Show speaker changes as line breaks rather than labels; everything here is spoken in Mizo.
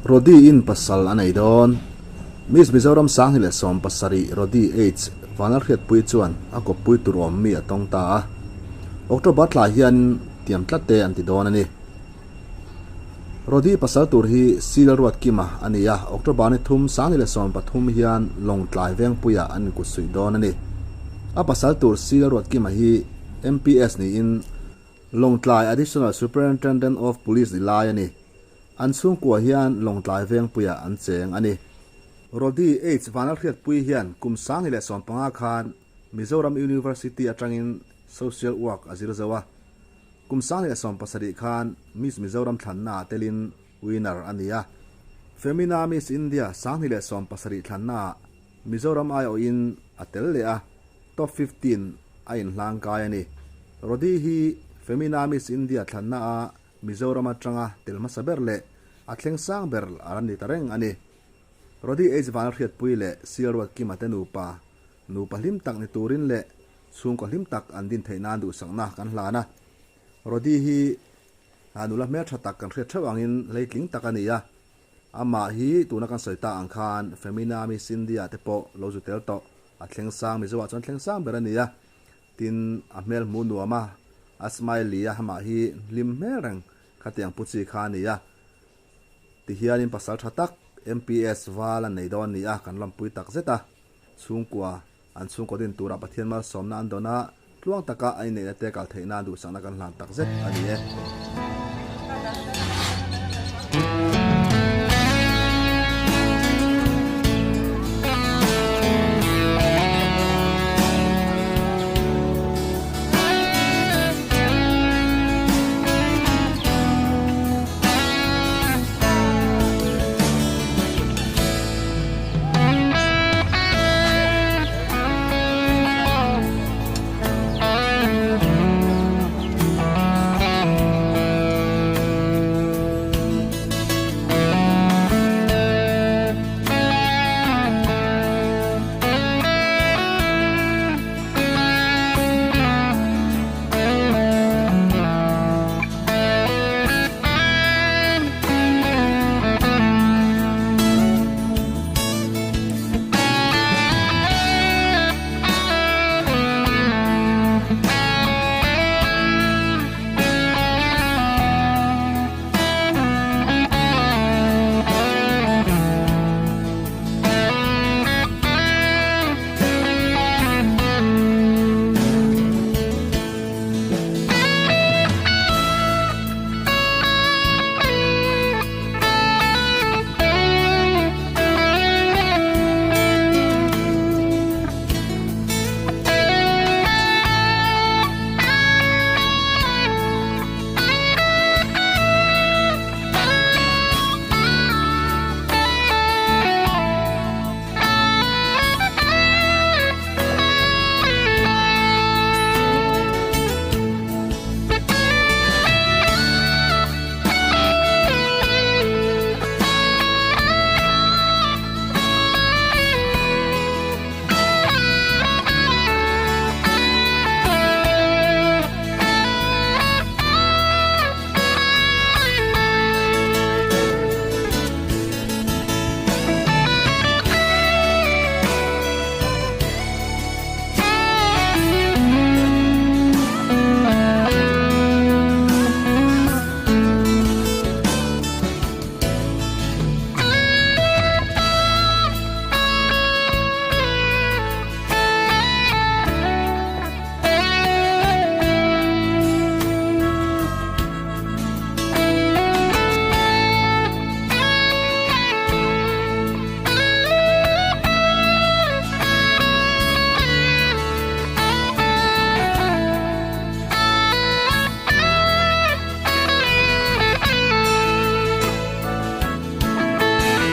Rody in pasal a nei dawn. Miss Mizoram 2017 Rody H Vanlalhriatpui chuan a kawppui tur awm mi a tawng ta a. October thla hian tiam tlat te an ti dawn a ni. Rody pasal tur hi Seal Ruatkima a ni a, October ni thum 2013 hian Lawngtlai Vengpuiah an inkutsuih dawn a ni. A pasal tur Seal Ruatkima hi MPS niin Lawngtlai Additional Superintendent of Police ni lai a ni. An chhungkua hian Lawngtlai Vengpuiah an cheng a ni. Rody H Vanlalhriatpui hian kum 2015 khan Mizoram University atangin Social Work a zir zo a. Kum 2017 khan Miss Mizoram thlannaah telin winner a ni a. Femina Miss India 2017 thlannaah Mizoram aiawhin a tel leh a, top 15 a inhlangkai a ni. Rody hi Femina Miss India thlannaah Mizoram atanga tel hmasa ber leh a thleng sang ber a ni ta reng a ni. Rody H Vanlalhriatpui leh Sialruat Kima te nupa, nupa hlim tak ni turin leh chhungkaw hlim tak an din theih nan duhsakna kan hlan a. Rody hi nula hmeltha tak kan hriat theuh angin hleitling tak a ni a. Amah hi tuna kan sawi ta ang khan Femina Miss India te pawh lo zu tel tawh a thleng sang Mizoah chuan thleng sang ber a ni a. Tin, a hmel hmuh nuam a, a smiley a, amah hi hlim hmel reng khatiang pu chi kha a ni a. Tihianin pasal tha tak MPS val an nei dawn a ni a, kan lawmpui tak zet a. Chhungkua An chhungkaw din turah Pathian malsawmna an dawn a, tluang taka a inneihna te kal theihna duhsakna kan hlan tak zet a ni e.